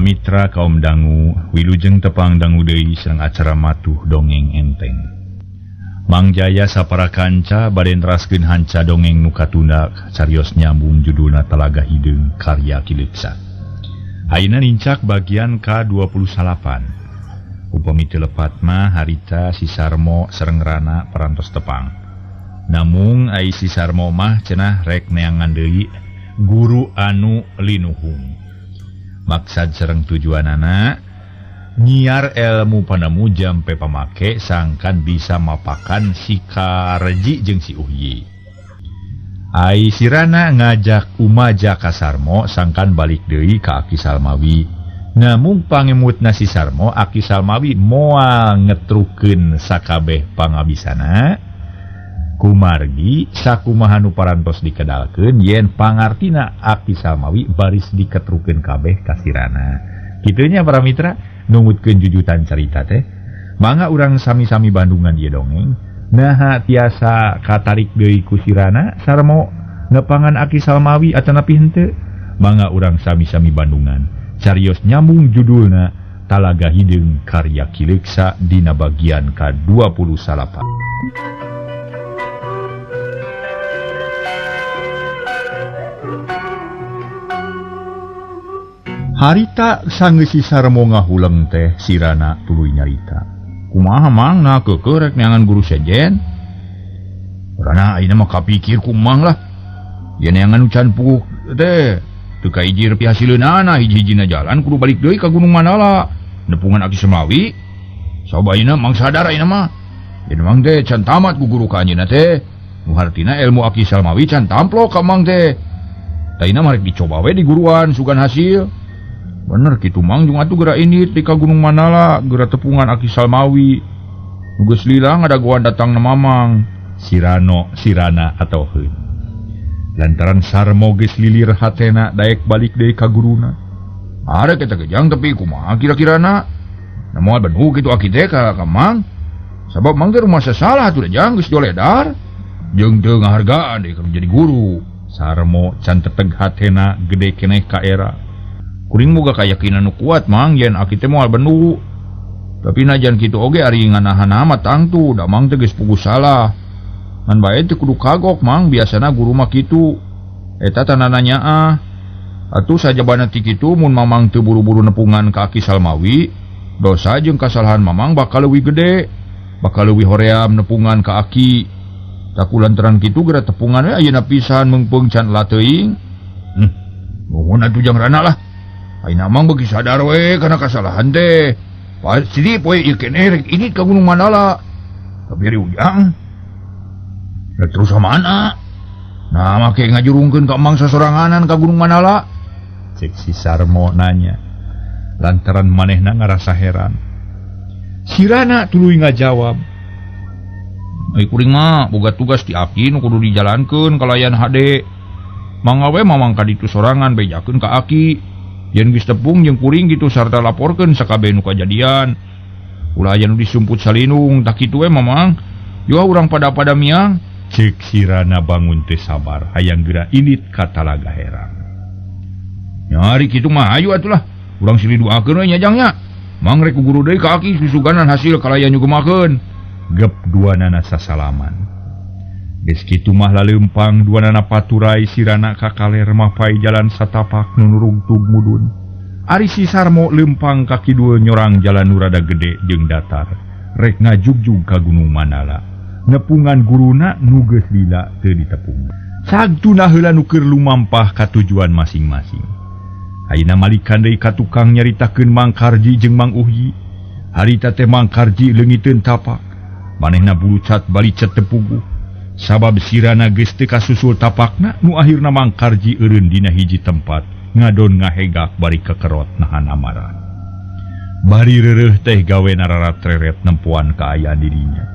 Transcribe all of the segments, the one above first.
Para mitra kaum dangu wilujeng tepang dangu deui sareng acara matuh dongeng enteng. Mang Jaya sapara kanca bade neraskeun hanca dongeng nu katunda carios nyambung judulna Talaga Hideung karya Ki Leuksa. Ayeuna nincak bagian ka-28. Upami teu lepat mah harita si Sarmo sareng Rana parantos tepang. Namung ai si Sarmo mah cenah rek neangan deui guru anu linuhung. Maksad sareng tujuanana nyiar ilmu panemu jampe pamake sangkan bisa mapakan si Karji jeung si Uhyi. Ai sirana ngajak umaja ka Sarmo sangkan balik deui ka Aki Salmawi. Namung pangemutna si Sarmo, Aki Salmawi moal ngetrukeun sakabeh pangabisana. Kumargi sakumaha nu parantos dikedalkeun yen pangartina Aki Salmawi baris diketrukeun kabeh ka sirana. Kitu nya para mitra nungutkeun jujutan carita teh. Mangga urang sami-sami bandungan ieu dongeng. Naha tiasa katarik deui ku sirana Sarmo nepangan Aki Salmawi atanapi henteu. Mangga urang sami-sami bandungan. Carios nyambung judulna Talaga Hideung karya Ki Leuksa dina bagian ka-28. Harita sanggeus si Sarmo ngahuleng teh sirana tuluy nyarita. Kumaha Mang na keukeuh rek neangan guru sejen? Rana ayeuna mah kapikir ku Mang lah. Ye neangan nu can puguh teh teu kaijir pihasileunana hiji-hijina jalan kudu balik deui ka Gunung Mandala. Nepungan Aki Salmawi. Sabab ayeuna Mang sadar ayeuna mah. Ye Mang teh can tamat ku guru ka anjeunna teh. Nu hartina ilmu Aki Salmawi can tamplok ka Mang teh. Taina mah rek dicoba we di guruan sugan hasil. Bener kitu Mang jeung atuh geura indit di ka Gunung Mandala geura tepungan Aki Salmawi. Nu geus lila ngadagoan datangna Mamang. Sirano sirana atoheun. Lantaran Sarmo geus lilir hatena daek balik deui ka guruna. Arek eta gejang tapi kumaha kira-kirana? Na moal benuh kitu aki teh ka Mang. Sabab Mang teh rumasa salah atuh jang geus doledar. Jeung teu ngahargaan deui ka jadi guru. Sarmo can teteg hatena gede keneh ka era. Kuring boga kayakinan nu kuat Mang yen aki teh moal bendu. Tapi najan kitu oge ari nganahan mah tangtu da Mang teh geus puguh salah. Ngan bae teu kudu kagok Mang, biasana guru mah kitu. Eta tandana nyaah. Atuh sajabana ti kitu mun Mamang teu buru-buru nepungan ka Aki Salmawi, dosa jeung kasalahan Mamang bakal leuwih gede. Bakal leuwih hoream nepungan ka Aki. Taku lantaran kitu geura tepungan we ayeuna pisan meungpeung can lateuing. Nuhun atuh jang Rana lah. Ayeuna Mang beuki sadar we kana kasalahan teh. Pasti poe ieu keneh rek ini ka Gunung Mandala. Tapi ari ujang. Rek terus ka mana? Nah make ngajurungkeun ka Mang sasoranganan ka Gunung Mandala. Cek si Sarmo nanya. Lantaran manehna ngarasa heran. Sirana tuluy ngajawab. Ai kuring mah boga tugas di Aki nu kudu dijalankeun kalayan hade. Mangga we Mamang ka ditu sorangan bejakeun ka Aki. Yen geus tepung jeung kuring gitu sarta laporkeun sakabeh nu kajadian. Ulah aya nu disumput salinung tah kitu we Mamang. Yo urang pada-pada miang. Cek sirana bangun teu sabar hayang geura indit ka Talaga Herang. Nyari kitu mah ayu atulah. Urang silih duakeun we nya jang nya. Mang rek ku guru deui ka Aki susuganan hasil kalayan nyugemakeun. Gep duanana sasalaman. Geus kitu mah laleumpang duanana paturai sirana ka kaler mapai jalan satapak nu nurungtug mudun. Ari si Sarmo leumpang ka kidul nyorang jalan nu rada gede jeung datar. Rek ngajugjug ka Gunung Mandala. Nepungan guruna nu geus lila teu ditepung. Sagtuna heula nu keur lumampah ka tujuan masing-masing. Ayeuna malikan deui ka tukang nyaritakeun Mang Karji jeung Mang Uhyi. Harita teh Mang Karji leungiteun tapak. Manehna bulucat balicet teu puguh. Sabab sirana geus teu kasusul tapakna nu akhirna Mang Karji eureun dina hiji tempat ngadon ngahegak bari kekerot nahan amarah. Bari reureuh teh gawe nararat-reret nempoan kaayaan dirinya.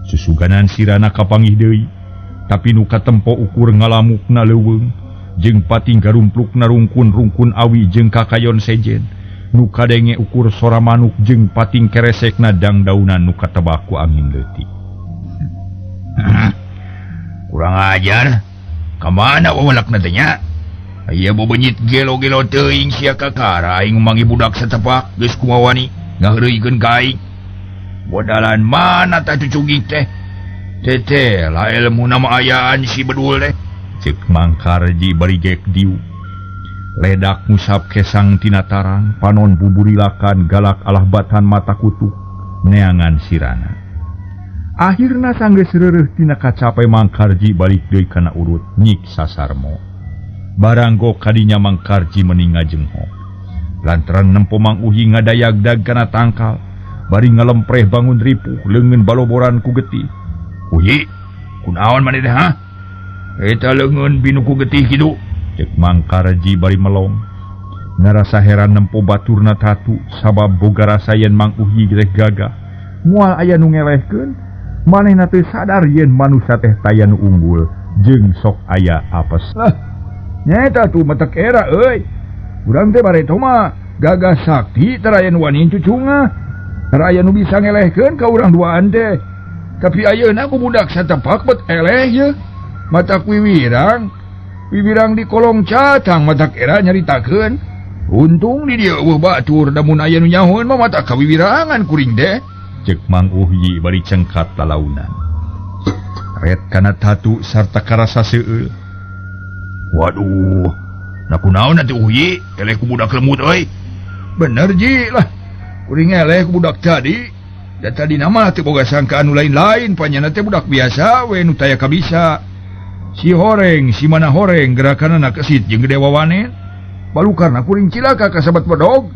Susuganan sirana kapanggih deui, tapi nu katempo ukur ngalamukna leuweung jeung pating garumplukna rungkun-rungkun awi jeung kakayon sejen. Nu kadenge ukur sora manuk jeung pating keresekna dangdaunan nu katebak ku angin leutik. Kurang ajar. Ka mana wawalakna teh nya? Aya bebenyit gelo-gelo teuing sia kakara aing mangi budak satepak geus kumaha wani ngaheureuykeun ka aing. Modalan mana tah cucugik teh? Teteh lah ilmu nama ayaan si bedul teh. Cek Mang Karji bari gek diu. Ledak ngusap kesang tina tarang, panon buburilakan galak alah batan mata kutu neangan sirana. Akhirna sanggeus reureuh tina kacape Mang Karji balik deui kana urut nyiksa Sarmo. Baranggo kadinya Mang Karji meni ngajengho. Lantaran nempo Mang Uhi ngadayagdag kana tangkal, bari ngalempreh bangun ripuh leungeun baloboran ku getih. Uhi, kunaon maneh teh ha? Eta leungeun binu ku getih kitu. Cek Mang Karji bari melong. Ngarasa heran nempo baturna tatu sabab boga rasa yen Mang Uhi teh gagah. Moal aya nu ngelehkeun, manehna teu sadar yen manusa teh taya nu unggul jeung sok aya apes. Lah, nyata tuh matak era euy. Urang teh bareto mah gagah sakti tara aya nu wani cucungah. Tara aya nu bisa ngelehkeun ka urang duaan teh. Tapi ayeuna ku budak satepak bet eleh ye. Matak wiwirang. Wiwirang di kolong catang matak era nyaritakeun. Untung di dieu eueuh batur da mun aya nu nyahoeun mah matak kawiwirangan kuring teh. Cek Mang Uhyi bari cengkat lalaunan. Ret kana tatu sarta karasa seueul. Waduh, nah kunaon atuh Uhyi, eleh ku budak lemut euy. Bener ji lah. Kuring eleh ku budak tadi. Da tadi nama teu boga sangkaan nu lain-lain, panyana teh budak biasa we nu taya kabisa. Si horeng, si mana horeng gerakanna kesit jeung gede wawanen. Balukarna kuring cilaka ka sabat bedog.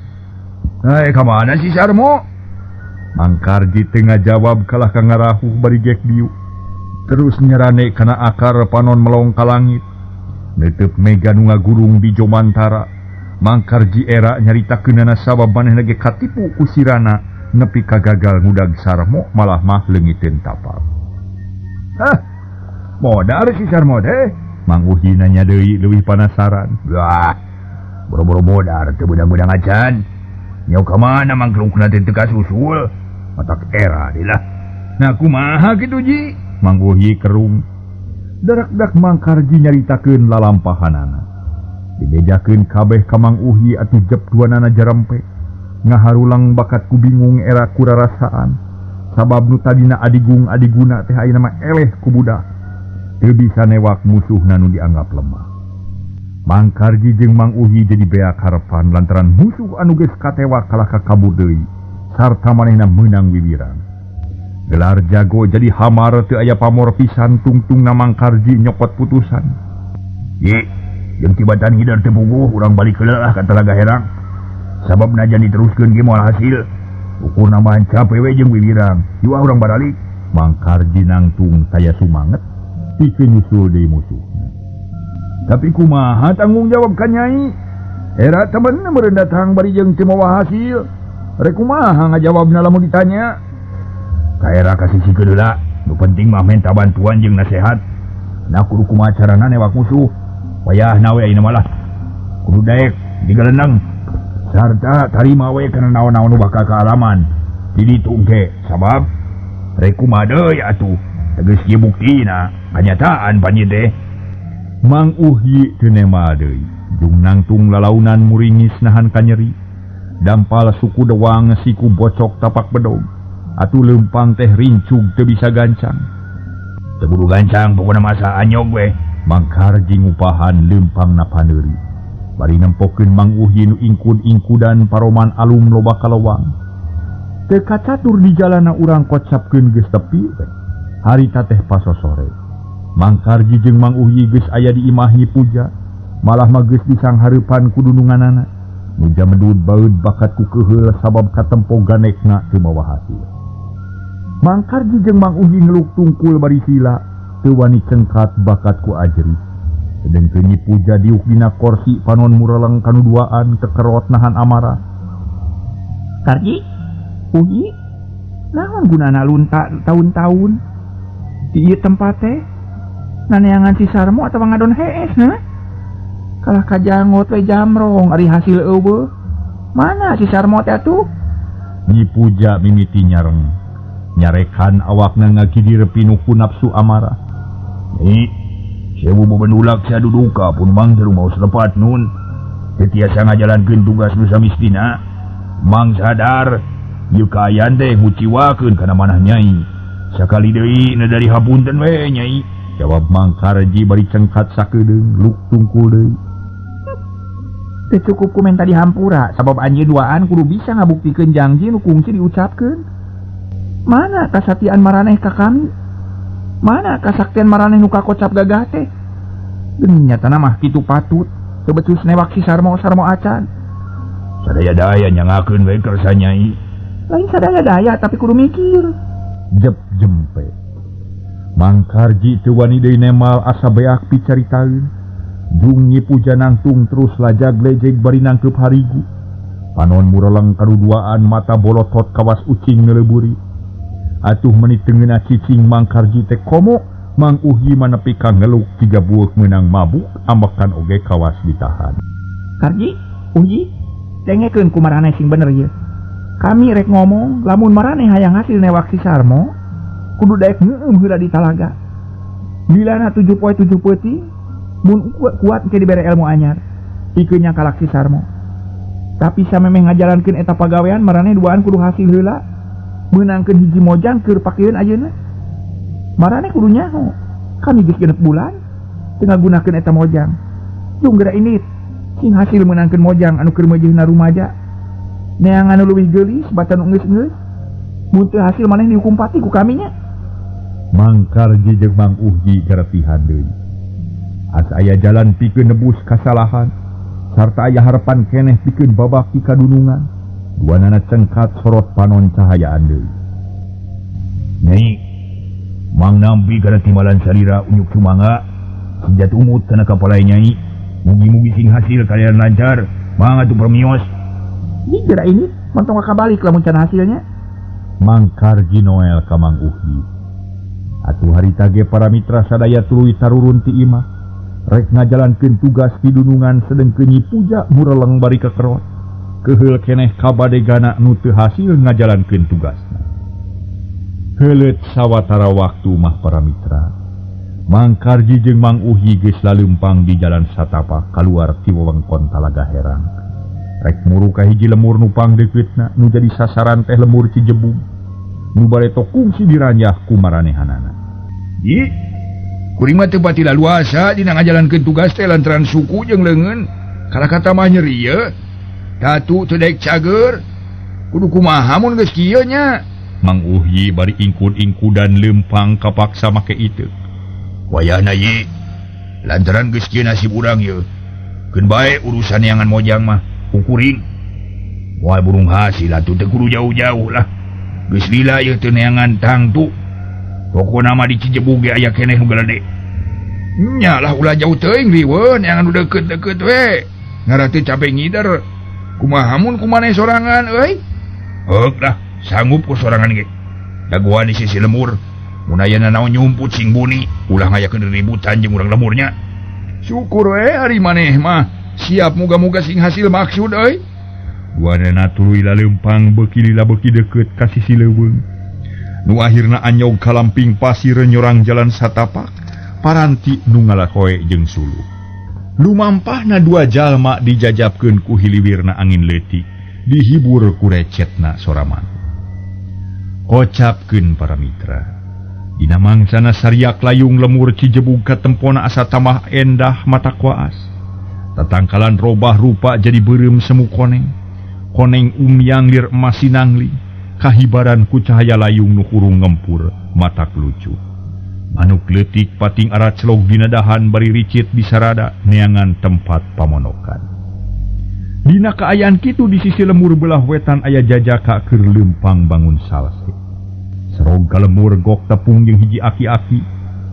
Nah, ka mana si Sarmo? Mang Karji teu ngajawab kalah ka ngarahuh bari gek diu. Terus nyerane kana akar panon melong ka langit. Netep mega nu ngagurung di Jomantara. Mang Karji era nyaritakeunana sabab manehna ge katipu ku sirana nepi ka gagal ngudag Sarmo malah mah leungiteun tapal. Hah, modar si Sarmo teh? Mang Uhi nanya deui leuwih panasaran. Wah, boro-boro modar teu beudang-beudang acan. Nyau ka mana mangklukna teh teu kasusul? Matak era deui lah. Nah kumaha kitu ji? Mang Uhi kerung. Darak-dak Mang Karji nyaritakeun lalampahanana. Dibejakeun kabeh ka Mang Uhi atuh jep duanana jarempe. Ngaharulang bakat ku bingung era kurarasaan. Sabab nu tadina adigung adiguna teh ayeuna mah eleh ku budak. Teu bisa newak musuhna nu dianggap lemah. Mang Karji jeung Mang Uhi jadi beak harepan lantaran musuh anu geus katewak kalah ka kabur deui sarta manehna meunang wiwirang. Gelar jago jadi hamar teu aya pamor pisan tungtungna Mang Karji nyokot putusan. Ye, jeung tibatan hider teu puguh urang balik heula lah ka Talaga Herang. Sabab najan diteruskeun ge moal hasil. Ukur nambahan cape we jeung wiwirang. Yuk urang baralik. Mang Karji nangtung taya sumanget pikeun nyusul deui musuhna. Tapi kumaha tanggung jawab ka nyai? Era temen meureun datang bari jeung teu mawa hasil. Rek kumaha ngajawabna lamun ditanya? Kaera kasisikeun heula, nu penting mah menta bantuan jeung nasehat. Nah kudu kumaha carana newak musuh. Wayahna we ayeuna malah. Kudu daek digaleneng sarta tarima we kana naon-naon nu bakal kaalaman. Di ditu engke sabab rek kumaha deui atuh. Tegas ieu buktina kanyataan panji teh. Mang Uhyi teu nema deui. Jung nangtung lalaunan muringis nahan kanyeri. Dampal suku dewang siku bocok tapak bedog. Atuh leumpang teh rincug teu bisa gancang. Teu kudu gancang pokona masa anyog we. Mang Karji ngupahan leumpang na paneuri. Bari nempokeun Mang Uhi nu ingkud-ingkudan paroman alum loba kalewang. Teu kacatur di jalana urang kocapkeun geus tepi we. Harita teh pasosore. Mang Karji jeung Mang Uhi geus aya di imah Nyi Puja. Malah mah geus disanghareupan ku dununganana. Nu jamedud baeud bakat ku keuheul sabab katempo ganekna teu mawa hasil. Mang Karji jeung Mang Uhi ngeluk tungkul bari sila teu wani cengkat bakat ku ajri. Sedengkeun Nyi Puja diuk dina korsi panon mureleng kanu duaan kekerot nahan amarah. Karji, Uhi, naon gunana lunta taun-taun di ieu tempat teh? Naneangan si Sarmo atawa ngadon hees heuh? Kalah kajangot we jamrong ari hasil eueuh. Mana si Sarmo teh atuh? Nyi Puja mimiti nyareng. Nyarekan awakna ngagidir pinuh ku nafsu amarah. Nyi, Sewu bebendulak sia duduka pun Mang teu rumaos lepat nun. Teu tiasa ngajalankeun tugas nu samistina. Mang sadar ieu kaayaan teh nguciwakeun kana manah Nyai. Sakali deui na dari hapunten we Nyai. Jawab Mang Karji bari cengkat sakedeung luk tungkul deui. Teu cukup ku menta dihampura sabab anjeun duaan kudu bisa ngabuktikeun janji nu kungsi diucapkeun. Mana kasatian maraneh ka kami? Mana kasaktian maraneh nu kakocap gagah teh? Geuning nyatana mah kitu patut teu becus newak si Sarmo-sarmo acan. Sadaya-daya nyangakeun we kersa Nyai. Lain sadaya-daya tapi kudu mikir. Jep jempe. Mang Karji teu wani deui nemal asa beak picaritaeun. Jung Nyi Puja nangtung terus lajag lejeg bari nangkeup harigu. Panon mureleng kaduduaan mata bolotot kawas ucing neuleuburi. Atuh meuni tengeuna cicing Mang Karji teh komo Mang Uhi manepi ka ngeluk tiga bueuk meunang mabuk ambekan oge kawas ditahan. Karji, Uhi, dengekeun ku maraneh sing bener ieu. Kami rek ngomong lamun maraneh hayang hasil newak si Sarmo kudu daek ngeueum heula di talaga. Bilana 7 poe 7 peuting mun kuat ke dibere ilmu anyar pikeun nyakalak si Sarmo. Tapi samemeh ngajalankeun eta pagawean maraneh duaan kudu hasil heula meunangkeun hiji mojang keur pakeun ayeuna. Maraneh kudu nyaho kami geus 6 bulan teu ngagunakeun eta mojang. Jung geura indit sing hasil meunangkeun mojang anu keur meujeuhna rumaja. Neangan nu leuwih geulis batan nu geus-geus. Mun teu hasil maneh dihukum pati ku kami nya. Mang Karji jeung Mang Uhi garetihan deui. Asa aya jalan pikeun nebus kasalahan sarta aya harapan keneh pikeun babak ti kadunungan. Duanana cengkat sorot panon cahayaan deui. Nyai, Mang nampi kana timbalan salira unyuk sumangga senjata umut kana kapalai Nyai. Mugi-mugi sing hasil kalian lancar. Mang atuh permios. Ini geura ini montong kabalik lamun can hasilnya. Mang Karji Noel ka Mang Uhi. Atuh harita ge para mitra sadaya tuluy tarurun ti imah. Rek ngajalankeun tugas di dunungan sedengkeun Nyi Puja mureleng bari kekerot. Keheul keneh kabadegana nu teu hasil ngajalankeun tugasna. Heuleut sawatara waktu mah para mitra. Mang Karji jeung Mang Uhi geus laleumpang di jalan satapak kaluar ti wewengkon Talaga Herang. Rek muru ka hiji lemur nu pangdeukeutna nu jadi sasaran teh lemur Cijebug. Nu bareto kungsi diranjah ku maranehanana. Ji, kuring mah teu pati laluasa dina ngajalankeun tugas teh lantaran suku jeung leungeun. Kalakata mah nyeri ye. Tatu teu daek cager. Kudu kumaha mun geus kieu nya? Mang Uhi bari ingkud-ingkudan leumpang kapaksa make itu. Wayahna ye, lantaran geus kieu nasib urang ye. Keun bae urusan neangan mojang mah kukuring. Moal burung hasil atuh teu kudu jauh-jauh lah. Geus lila ieu teu neangan tangtu. Pokona mah di Cijebug ge aya keneh nu galede. Nya lah ulah jauh teuing riweuh neangan nu deukeut-deukeut we. Ngara teu cape ngider. Kumaha mun kumaneh sorangan euy? Heuk lah, sanggup ku sorangan ge. Dagoan di sisi lemur. Mun aya nanaon nyumput sing buni, ulah ngayakeun ributan jeung urang lemurnya. Syukur we ari maneh mah. Siap muga-muga sing hasil maksud euy. Duanana tuluy laleumpang beuki lila beuki deukeut ka sisi leuweung. Nu akhirna anyog kalamping pasir nyorang jalan satapak, paranti nu ngalakoe jeung suluh. Lumampahna dua jalma dijajabkeun ku hiliwirna angin leutik, dihibur ku recetna soraman. Kocapkeun para mitra. Dina mangsana sariak layung lemur Cijebug katempona asa tambah endah mata kuaas. Tatangkalan robah rupa jadi beureum semu koneng. Koneng umyang lir emas sinangli. Kahibaran ku cahaya layung nu hurung ngempur matak lucu. Manuk leutik pating araclog dina dahan bari ricit di sarada neangan tempat pamonokan. Dina kaayaan kitu di sisi lemur belah wetan aya jajaka keur leumpang bangun salse. Serog ka lemur gok tepung jeung hiji aki-aki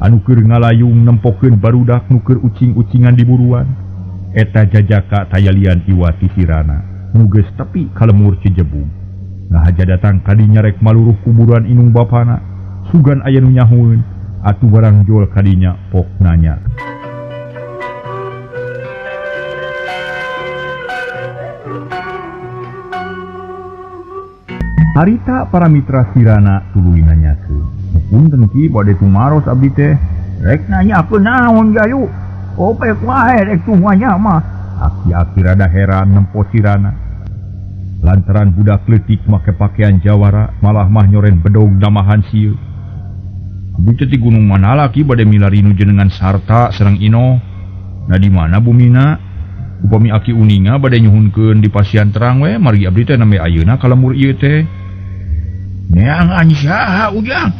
anu keur ngalayung nempokeun barudak nu keur ucing-ucingan di buruan. Eta jajaka tayalian iwati sirana nu geus tepi ka lemur Cijebug. Ngahaja datang kadinya rek maluruh kuburan inung bapana. Sugan aya nu nyahueun atuh barang jol kadinya pok nanya. Harita para mitra sirana tuluy nanyakeun. Punten ki bade tumaros abdi teh. Rek nanya aku naon Jayu? Opek wae rek semuanya mah. Aki-aki rada heran nempo sirana. Lantaran budak leutik make pakaian jawara malah mah nyoren bedog damahan sieu. Abdi teh ti Gunung Manala ki bade milari nu jenengan sarta sareng Ino. Nah di mana bumina? Upami aki uninga bade nyuhunkeun di pasian terang we margi abdi teh nembe ayeuna ka lembur ieu teh. Neangan saha Ujang?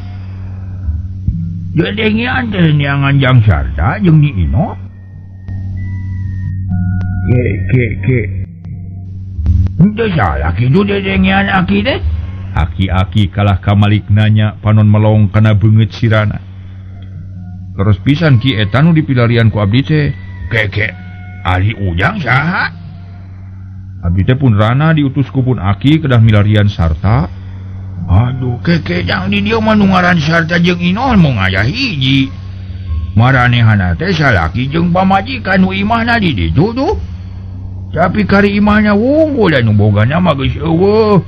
Dedengean teh neangan Jang Sarta jeung Nyi Ino. Ke ke ke. Henteu salah kitu dedengean aki teh. Aki-aki kalah kamalik nanya panon melong kana beungeut sirana. Terus pisan ki eta nu dipilarian ku abdi teh. Keke, ari Ujang saha? Abdi teh pun rana diutus ku pun aki kedah milarian Sarta. Aduh, keke jang di dieu mah nu ngaran Sarta jeung Ino mung aya hiji. Maranehana teh salaki jeung pamajikan nu imahna di ditu tuh. Tapi kari imahna wungkul da nu bogana mah geus eueuh.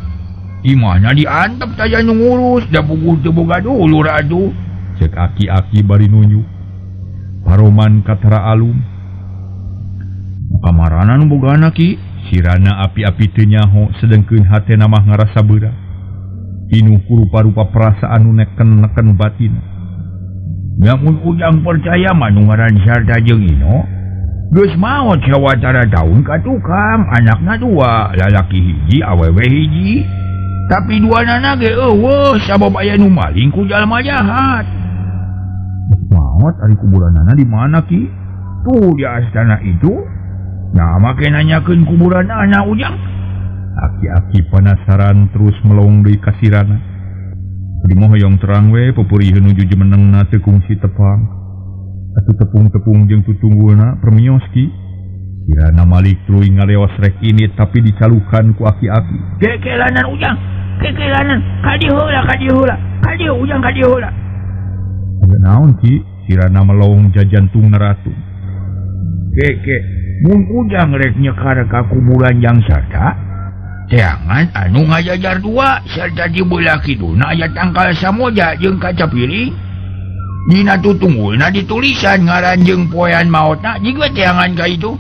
Imahna diantep taya nu ngurus da puguh teu boga dulur atuh. Cek aki-aki bari nunjuk. Paroman katara alum. Kamarana nu bogana ki? Sirana api-api teu nyaho sedengkeun hatena mah ngarasa beurang. Pinuh ku rupa-rupa perasaan nu neken-neken batin. Lamun Ujang percaya mah nu ngaran Sarta jeung Ino, geus maot sawatara taun ka tukang, anakna dua, lalaki hiji, awewe hiji. Tapi duanana ge eueuh sabab aya nu maling ku jalma jahat. Maot ari kuburanana di mana ki? Tuh di astana itu. Nah make nanyakeun kuburan anak Ujang. Aki-aki penasaran terus melong deui ka sirana. Di moh hoyong terang we pupurieun nuju jumenengna teu kungsi tepang. Atuh tepung-tepung jeung tutunggulna permios ki. Sirana malik tuluy ngaleos rek ini tapi dicalukan ku aki-aki. Kekelanan Ujang, kekelanan, ka dieu heula, ka dieu heula, ka dieu Ujang ka dieu heula. Aya naon ki? Sirana melong jajantung naratu. Keke, mun Ujang rek nyekar ka kuburan Jang Sarta, teangan anu ngajajar dua serta di belah kidulna aya tangkal samoja jeung kaca piring. Dina tutunggulna ditulisan ngaran jeung poean maotna jiga teangan ka itu.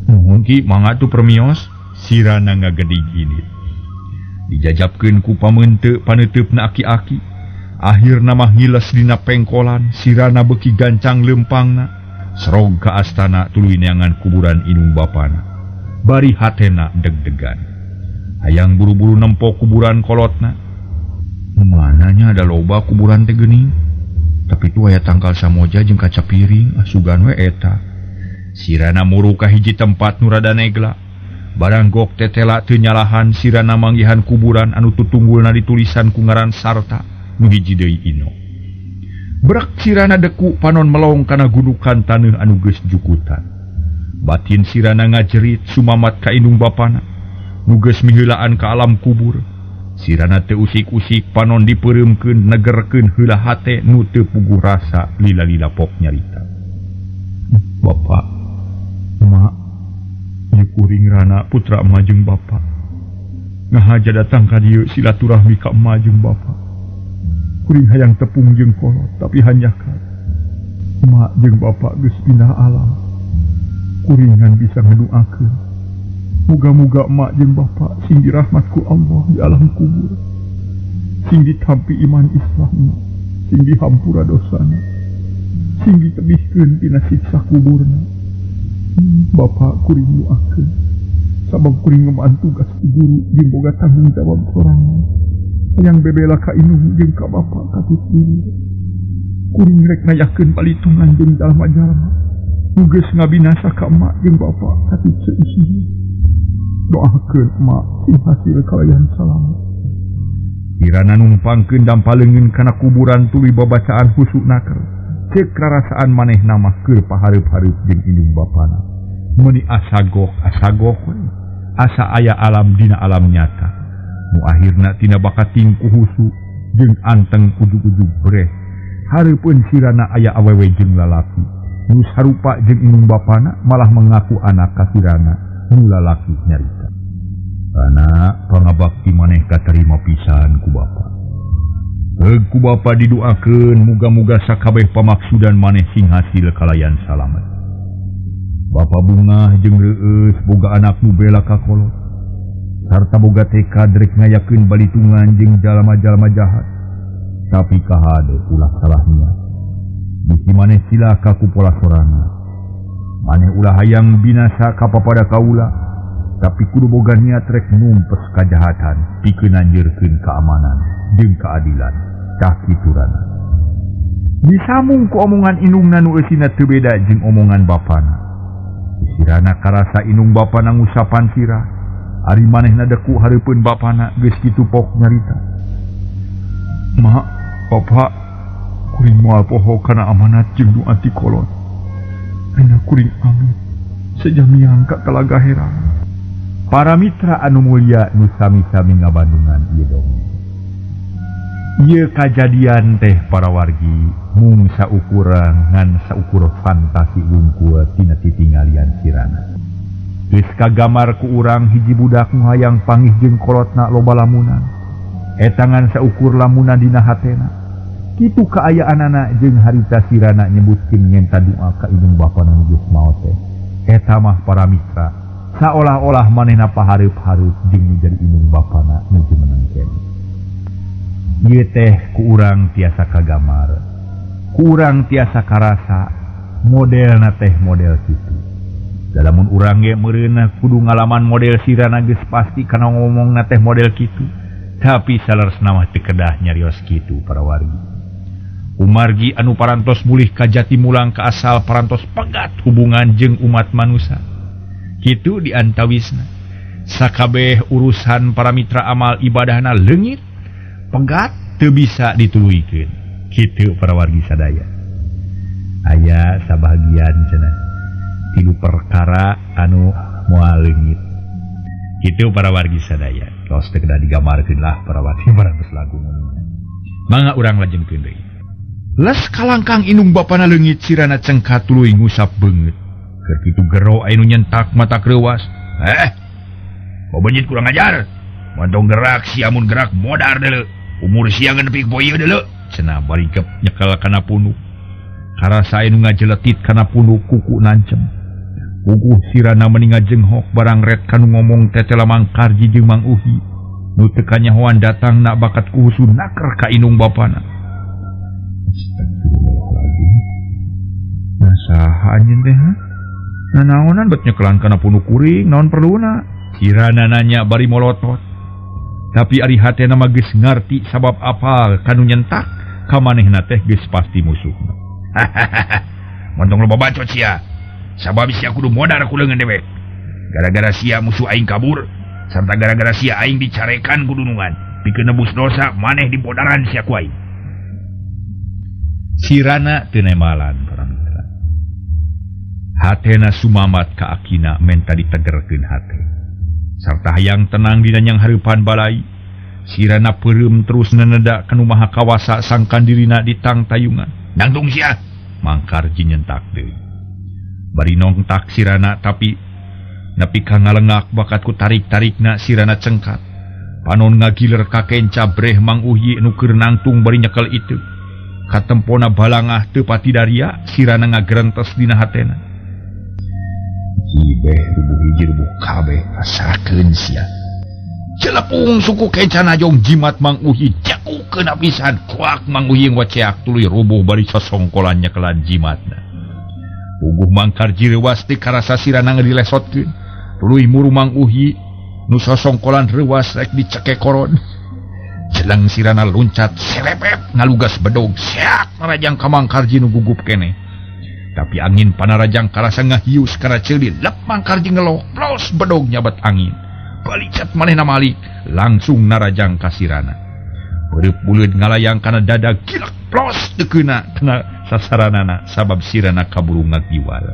Nuhun ki mangga tuh permios. Sirana ngagedig ini. Dijajabkeun ku pameunteuk paneuteup-na aki-aki. Akhirna mah ngiles dina pengkolan, sirana beuki gancang leumpangna. Serog ka astana tuluy neangan kuburan indung bapana. Bari hatena deg-degan. Hayang buru-buru nempo kuburan kolotna. Mananya ada loba kuburan teh geuning. Tapi tu aya tangkal samoja jeung kaca piring, asugan we eta. Sirana muru ka hiji tempat nu rada negla. Barang gok tetela teu nyalahan sirana manggihan kuburan anu tutunggulna ditulisan ku ngaran Sarta nu hiji deui Ino. Brek sirana deku panon melong kana gudukan taneuh anu geus jukutan. Batin sirana ngajerit sumamat ka indung bapana. Nu geus miheulaan ka alam kubur. Sirana teu usik-usik panon dipeureumkeun negerkeun heula hate nu teu puguh rasa lila-lila pok nyarita. Bapak, Mak, ieu kuring rana putra emak jeung bapa. Ngahaja datang ka dieu silaturahmi ka emak jeung bapa. Kuring hayang tepung jeung kolot tapi hanjakal. Emak jeung bapa geus pindah alam. Kuringan bisa ngaduakeun. Muga-muga emak jeung bapa sing dirahmat ku Allah di alam kubur. Sing ditampi iman Islamna, sing dihampura dosana, sing ditebihkeun tina siksa kuburna. Bapa kuring doakeun. Sabab kuring ngemban tugas ku guru jeung boga tanggung jawab sorangan. Hayang bebela ka indung jeung ka bapa katut diri. Kuring rek ngayakeun palitungan jeung jalma-jalma nu geus ngabinasa ka emak jeung bapa katut seusina. Doakeun emak sing hasil kalayan salamet. Sirana numpangkeun dampaleungeun kana kuburan tuluy babacaan husuk naker. Ceuk rarasaan manehna mah keur pahareup-hareup jeung indung bapana. Meuni asagok asagok we. Asa aya alam dina alam nyata. Nu akhirna tina bakating ku husu jeung anteng ujug-ujug breh. Hareupeun sirana aya awewe jeung lalaki. Nu sarupa jeung indung bapana malah mengaku anak ka sirana nu lalaki nyarita. Rana pangabakti maneh katarima pisan ku bapa. Heug ku bapa diduakeun muga-muga sakabeh pamaksudan maneh sing hasil kalayan salamet. Bapa bungah jeung reueus boga anak nu bela ka kolot. Sarta boga tekad rek ngayakeun balitungan jeung jalma-jalma jahat. Tapi kahade ulah salah niat. Bisi maneh cilaka ku pola sorangan. Maneh ulah hayang binasa ka papada kaula, tapi kudu boga niat rek numpes kajahatan pikeun nanjeurkeun keamanan jeung keadilan. Tah kitu Rana. Disamung ku omongan indungna nu eusina teu beda jeung omongan bapana. Si Rana karasa indung bapana ngusapan sirah. Ari manehna deku hareupeun bapana geus kitu pok nyarita. Ma, bapa, kuring moal poho kana amanat jeung nu anti kolot. Ayeuna kuring amit sejamiang ka Talaga Herang. Para mitra anu mulia nu sami-sami ngabandungan ieu dongeng. Ieu kajadian teh para wargi mung saukuran ngan saukur fantasi wungkul tina titinggalian sirana. Geus kagamar ku urang hiji budak nu hayang pangih jeung kolotna loba lamunan. Eta ngan saukur lamunan dina hatena. Kitu kaayaanana jeung harita sirana nyebutkeun ngenta doa ka indung bapana nu geus maot teh. Eta mah para mitra saolah-olah manehna pahareup-hareup jeung nu jadi indung bapana nu jumeneng keneh. Ieu teh ku urang tiasa kagamar, ku urang tiasa karasa modelna teh model kitu. Da lamun urang ge meureunna kudu ngalaman model sirana geus pasti kana ngomongna teh model kitu. Tapi saleresna mah teu kedah nyarios kitu para wargi. Umargi anu parantos mulih ka jati mulang ka asal parantos pegat hubungan jeung umat manusia. Kitu diantawisna. Sakabeh urusan para mitra amal ibadahna leungit, pegat teu bisa dituluykeun. Kitu para wargi sadaya. Aya sabahagian cenah tilu perkara anu moal leungit. Kitu para wargi sadaya. Tos teu kedah digambarkeun lah para wargi parantos lagu mun. Mangga urang lajengkeun deui. Les kalangkang indung bapana leungit sirana cengkat tuluy ngusap beungeut. Keur kitu gero anu nyentak mata kreuwas. Kau benyit kurang ajar. Mantong gerak sia mun gerak modar deuleu. Umur sia nepi poe ieu deuleu. Cenah barigep nyekel kana punuk. Karasa anu ngajeletit kana punuk kuku nancem. Puguh sirana meni ngajenghok barang ret kanu ngomong tetela Mang Karji jeung Mang Uhi. Nu teu kanyahoan datang nak bakat kuhusu naker ka indung bapana. Astagfirullahaladzim. Nah saha anjeun teh ha? Nah naonan bet nyekelan kana punuk kuring, naon perluna? Sirana nanya bari molotot. Tapi ari hatena mah geus ngarti sabab apal kanu nyentak ka manehna teh geus pasti musuhna. Montong loba bacot sia. Sabab sia kudu modar ku leungeun dewek. Gara-gara sia musuh aing kabur, sarta gara-gara sia aing dicarekan ku dunungan. Pikeun nebus dosa maneh dibodaran sia ku aing. Sirana teu nemalan para mitra. Hatena sumamat ka akina menta ditegerkeun hate. Sarta hayang tenang dina nyang hareupan balai. Sirana peureum terus neneda kanu maha kawasa sangkan dirina ditangtayungan. Nangtung sia, Mang Karji nyentak deui. Bari nongtak sirana tapi nepi ka ngalengak bakat ku tarik-tarikna sirana cengkat. Panon ngagiler ka kenca breh Mang Uhi nu keur nangtung bari nyekel itu. Katempona balangah teu pati daria sirana ngagerentes dina hatena. Cibeh rubuh hiji rubuh kabeh rasakeun sia. Celepung suku kenca najong jimat Mang Uhi jakukeun pisan kuak Mang Uhi waceak tuluy rubuh bari sosongkolan nyekelan jimatna. Puguh Mang Karji reuwas teu karasa sirana dilesotkeun. Tuluy muru Mang Uhi nu sosongkolan reuwas rek dicekek koron. Jeleng sirana luncat serepep ngalugas bedog seak narajang ka Mang Karji nu gugup keneh. Tapi angin panarajang karasa ngahius kana ceuli lep Mang Karji ngeloh plos bedog nyabat angin. Balicat manehna malik langsung narajang ka sirana. Beureub buleud ngalayang kana dada gilek plos teu keuna kana sasaranana sabab sirana kaburu ngagiwal.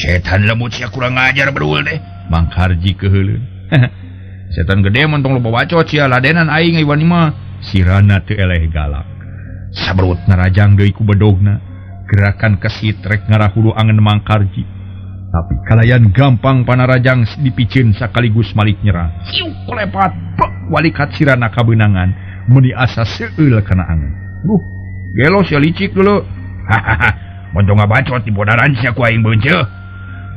Setan lemut sia kurang ajar bedul teh. Mang Karji keuheuleun. Setan gede montong loba bacot sia ladenan aing iwan mah. Sirana teu eleh galak. Sabrut narajang deui ku bedogna. Gerakan kesit rek ngarahulu angen Mang Karji. Tapi kalayan gampang panarajang dipiceun sakaligus malik nyerang. Siuk kolepat, bek walikat sirana kabeunangan. Meuni asa seueul kana angeun. Duh, gelo sia licik dulu. Hahaha, montong ngabacot di bodaran sia ku aing beunceuh.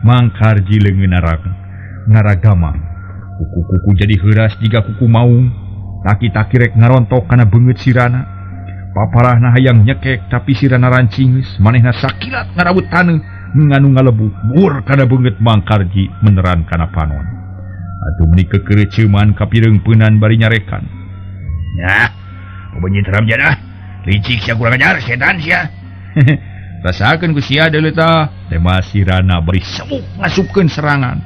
Mangkarji leungeun ngaragama. Kuku-kuku jadi heuras jiga kuku maung. Taki-taki rek ngarontok kana beungeut sirana. Paparahna hayang nyekek tapi sirana rancingeus, manehna sakilat ngarawut taneuh nganu ngalebu bur kana beungeut Mangkarji meneran kana panon. Atuh meuni kekereuceuman kapireungpeunan bari nyarekan. Nah, beunyeut ramjana, licik sia kurang ajar setan sia. Rasakeun ku sia deuleu tah. Tema sirana bari sebuk ngasupkeun serangan.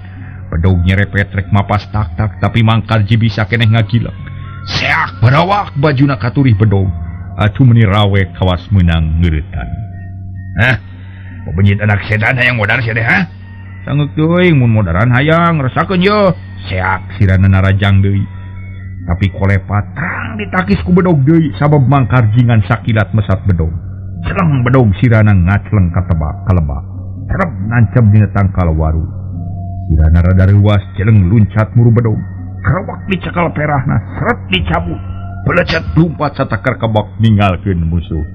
Bedog nyerepet rek mapas tak-tak tapi Mangkarji bisa keneh ngagilep. Seak barawak bajuna katurih bedog. Atuh meuni rawe kawas meunang ngeuretan. Hah? Beunyeut anak setan hayang modar sia teh ha? Sangeuk teuing mun modaran hayang rasakeun ye. Seak sirana narajang deui. Tapi kolepat terang ditakis ku bedog deui sabab Mangkarji ngan sakilat mesat bedog. Celeng bedog sirana ngacleng ka tebak kalebak. Terep nancep dina tangkal waru. Sirana rada reuas celeng luncat muru bedog. Kerewak dicekal perahna seret dicabut. Belecet lumpat satakar kebak ninggalkeun musuh.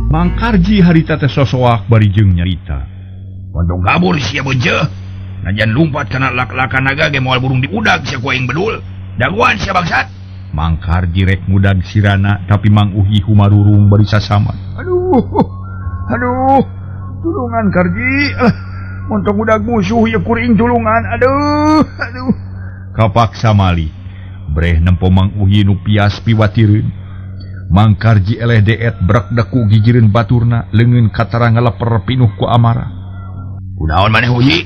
Mangkarji harita teh sosoak bari jeung nyarita. Montong kabur sia beunceuh. Najan lumpat kana lak-lakan naga ge moal burung diudag sia ku aing bedul. Daguan sia bangsat. Mangkarji rek ngudag sirana tapi Mang Uhi humarurung bari sasaman. Aduh. Aduh. Tulungan Karji. Montong udag musuh ye kuring tulungan. Aduh. Aduh. Kapaksa mali. Breh nempo Mang Uhi nu pias piwatireun. Mangkarji eleh deet brak deku gigireun baturna leungeun katara ngaleper pinuh ku amarah. Kunaon maneh Uhi?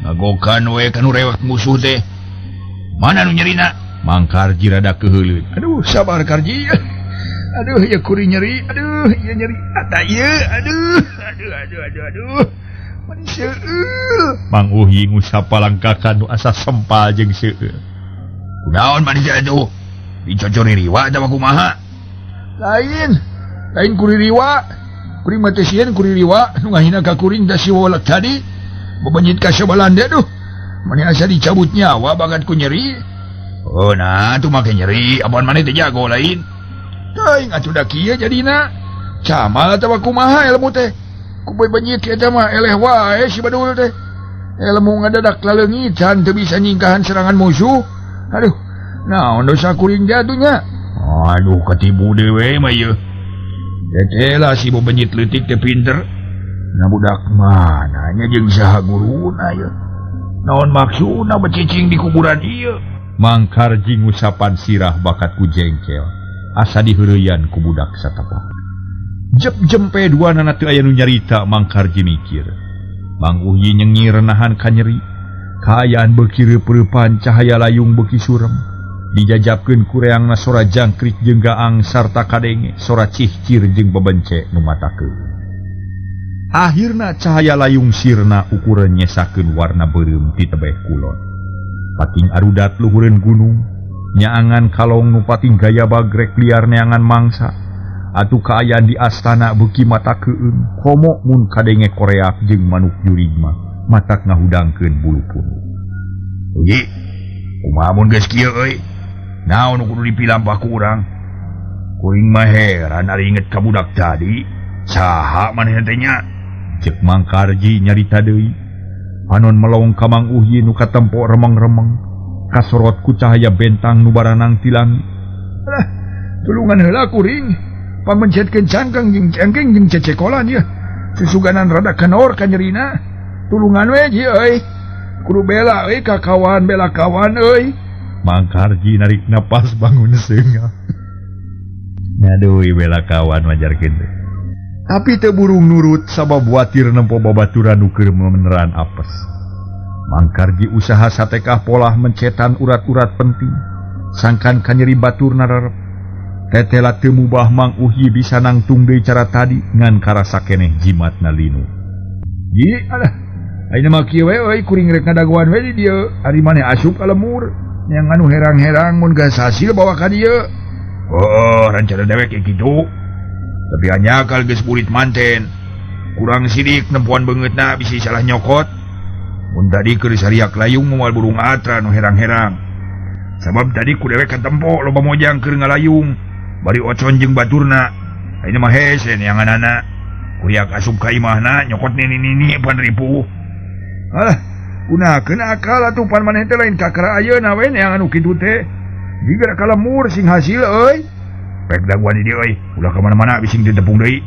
Ngagokan we kanu rewek musuh teh. Mana nu nyerina? Mangkarji rada keuheuleun. Aduh, sabar Karji. Aduh, ieu kuring nyeri. Aduh, ieu nyeri. Ata ieu. Aduh, aduh, aduh, aduh, aduh. Mani seueul. Mang Uhi ngusap palangkakan nu asa sempal jeung seueul. Kunaon maneh atuh? Dicocori riwa atawa kumaha? Lain, lain kuririwa. Kuring mah teh sieun kuririwa nu ngahina ka kuring da si wolek tadi. Bebenyit ka sabalanda duh. Mani asa dicabut nyawa bakat ku nyeri. Oh nah tuh make nyeri, apaan maneh teh jago lain. Teuing atuh da kieu jadina. Camal atawa kumaha ilmu teh. Ku bebenyit eta mah eleh wae si badul teh. Ilmu ngadadak laleungitan teu bisa nyingkahan serangan musuh. Aduh, naon dosa kuring jatuhnya. Aduh, katibu dewe mah ieu. Teteh lah si bebenyit leutik teh pinter. Nah budak mana nya jeung saha guruna ieu. Naon maksudna becicing di kuburan ieu? Mangkarji ngusapan sirah bakat ku jengkel. Asa diheureuyaan ku budak satapak. Jep jempe duanana teu aya nu nyarita Mangkarji mikir. Mang Uhi nyengir nahan kanyeri. Kaayaan beuki reup-reupan cahaya layung beuki surem. Dijajabkeun ku reangna sora jangkrik jeung gaang sarta kadenge sora cihcir jeung bebence nu matakeun. Akhirna cahaya layung sirna ukuran nyesakeun warna beureum ti tebeh kulon. Pating arudat luhureun gunung, nyaangan kalong nu pating gaya bagrek liar neangan mangsa. Atuh kaayaan di astana beuki mata keueung, komo mun kadenge koreak jeung manuk jurig mah matak ngahudangkeun bulu punduk. Uyi, kumaha mun geus kieu euy? Naon nu kudu dipilampah ku urang? Kuring mah heran ari inget ka budak tadi. Saha manehna teh nya? Ceuk Mangkarji nyarita deui. Panon melong ka Mang Uhi nu katempo remeng-remeng. Kasorot ku cahaya bentang nu baranang ti langit. Alah, tulungan heula kuring. Pamencetkeun cangkeng jeung cengkeng jeung cecekolan ieu. Susuganan rada kenor ka nyerina. Tulungan we ji euy. Kudu bela euy ka kawan bela kawan euy. Mangkarji narik napas bangun seungah. Aduh, bela kawan wajarkeun teh. Tapi teu burung nurut sabab watir nempo babaturan nu keur meneran apes. Mangkarji usaha satekah polah mencetan urat-urat penting. Sangkan kanyeri batur nararep. Tetela teu mubah Mang Uhi bisa nangtung deui cara tadi ngan karasa keneh jimatna linu. Ji, alah. Ayeuna mah kieu we euy kuring rek ngadagoan we di dieu. Ari maneh asup ka lemur. Yang anu herang-herang mun geus hasil bawa ka dieu. Oh, rencana dewek kayak gitu. Tapi hanya kal geus burit manten. Kurang sidik nempuan beungeutna bisi salah nyokot. Mun tadi keur sariak layung moal burung atra nu herang-herang. Sabab tadi ku dewek katempo loba mojang keur ngalayung. Bari ocon jeung baturna. Ayeuna mah hese neanganana. Kuriak asup ka imahna nyokot nini-nini pan ripuh. Alah, gunakeun akal atuh pan maneh teh lain kakara ayeuna we neangan nu kitu teh. Jiga kalemur sing hasil euy. Pek daguan di dieu euy, ulah ka mana-mana bising ditepung deui.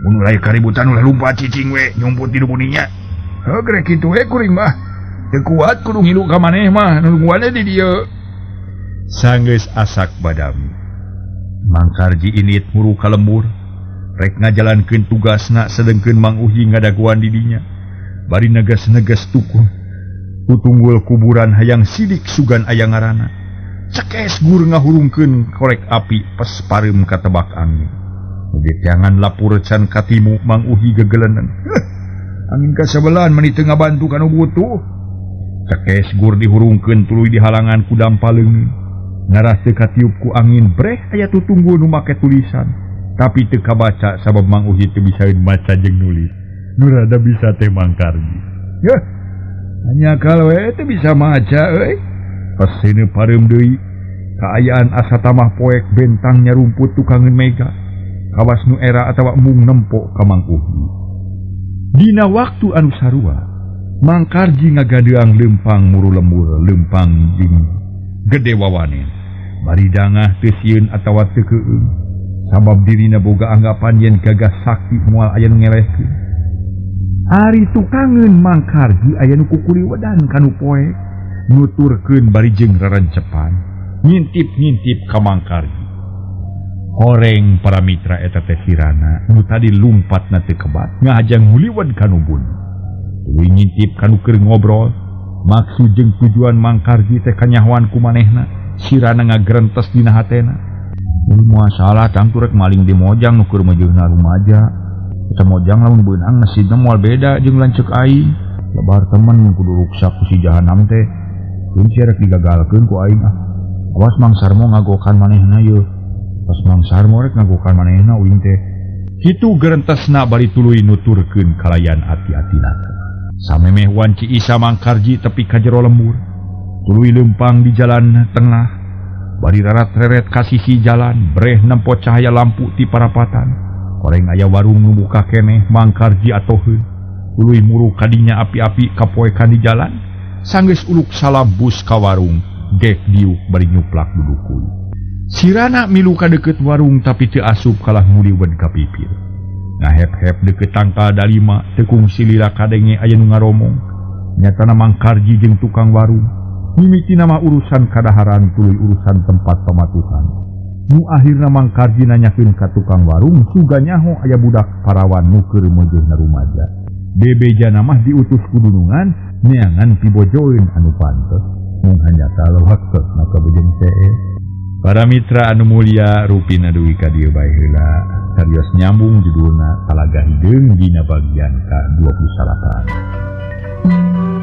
Mun ulah kaributan ulah lumpat cicing we nyumput di buninya. Heuh grek kitu we kuring mah. Teu kuat kudu ngilu ka maneh mah nungguan di dieu. Sanggeus asak badami. Mangkarji init muru ka lembur. Rek ngajalankeun tugasna sedengkeun Mang Uhi ngadaguan di dinya. Bari neges-neges tukuh. Tutunggul kuburan hayang sidik sugan aya ngaranna. Cekes gur ngahurungkeun korek api pes pareum katebak angin. Mugi jangan lapur can katimu Mang Uhi gegelenen. Angin kasabelan meni teu ngabantu kanu butuh. Cekes gur dihurungkeun tuluy dihalangan ku dampa leungit. Ngarah teu katiup ku angin breh aya tutunggul nu make tulisan. Tapi teu kabaca sabab Mang Uhi teu bisa maca jeung nulis. Nu rada bisa teh Mangkarji. Yeuh, hanya kalau we teu bisa maca euy. Pas seuneu pareum deui, kaayaan asa tamah poek bentang nyarumput tukangeun mega. Kawas nu era atawa mung nempo ka Mang Uhi. Dina waktu anu sarua, Mangkarji ngagadeang lempang muru lembur lempang jeung gede wawanen. Bari dangah teu sieun atawa teu keueung. Sabab dirina boga anggapan yen gagah sakti moal aya nu ngelehkeun. Ari tukangeun Mangkarji aya nu kukuriwedan kanu poek, nuturkeun bari jeung rarencepan, ngintip-ngintip ka Mangkarji. Horeng para mitra eta teh sirana nu tadi lumpatna teu kebat ngahajang nguliweun kanu bun. Tuluy ngintip kanu keur ngobrol, maksud jeung tujuan Mangkarji teh kanyahoan ku manehna, sirana ngagrentes dina hatena. Moal salah tangtu rek maling di mojang nu keur meujeuhna rumaja. Eta mojang lamun beunang nasibna moal beda jeung lanceuk aing. Lebar temen kudu ruksak ku si jahanam teh. Keun sia rek digagalkeun ku aing ah. Awas Mang Sarmo ngagokan manehna yeuh. Pas Mang Sarmo rek ngagokan manehna uing teh. Kitu gerentesna bari tuluy nuturkeun kalayan ati-atina. Samemeh wanci Isa Mangkarji tepi ka jero lembur. Tuluy leumpang di jalan tengah. Bari rarat-reret ka sisi jalan, breh nempo cahaya lampu ti parapatan. Koreng aya warung nu buka keneh Mangkarji atoheun. Tuluy muru kadinya api-api kapoekan di jalan. Sanggeus uluk salam bus ka warung, gek diuk bari nyuplak dudukuy. Sirana milu ka deukeut warung tapi teu asup kalah nguliweun ka pipir. Ngahep-hep deukeut tangkal dalima, teu kungsi lila kadenge aya nu ngaromong. Nyatana Mangkarji jeung tukang warung. Mimiti nama urusan kadaharan tuluy urusan tempat pamatuhan. Nu akhirna Mangkarji nanyakeun ka tukang warung suga nyaho aya budak parawan nu keur meujeuhna rumaja. Bebejana mah diutus ku dunungan neangan pibojoeun anu pantes. Mung hanyata lewat maka bujeng teh. Para mitra anu mulia rupina dugi ka dieu bae heula. Sarios nyambung judulna Talaga Hideung dina bagian ka-29.